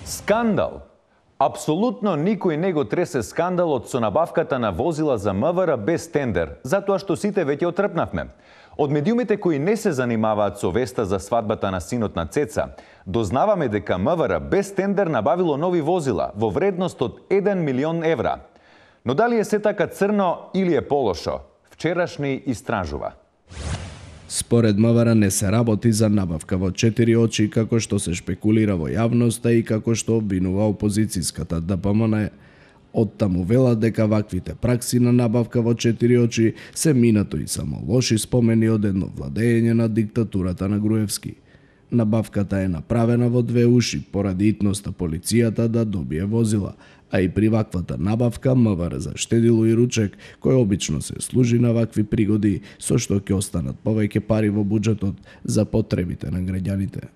Скандал! Апсолутно никој не го тресе скандалот со набавката на возила за МВР без тендер, затоа што сите веќе отрпнавме. Од медиумите кои не се занимаваат со веста за свадбата на синот на Цеца, дознаваме дека МВР без тендер набавило нови возила во вредност од 1 милион евра. Но дали е се така црно или е полошо? Вчерашни истражува. Според МВР не се работи за набавка во 4 очи, како што се шпекулира во јавноста и како што обвинува опозицијската ДПМН. Оттаму велат дека ваквите пракси на набавка во 4 очи се минато и само лоши спомени од едно владење на диктатурата на Груевски. Набавката е направена во 2 уши поради итноста полицијата да добие возила, а и при ваквата набавка МВР заштедило и ручек, кој обично се служи на вакви пригоди, со што ќе останат повеќе пари во буџетот за потребите на граѓаните.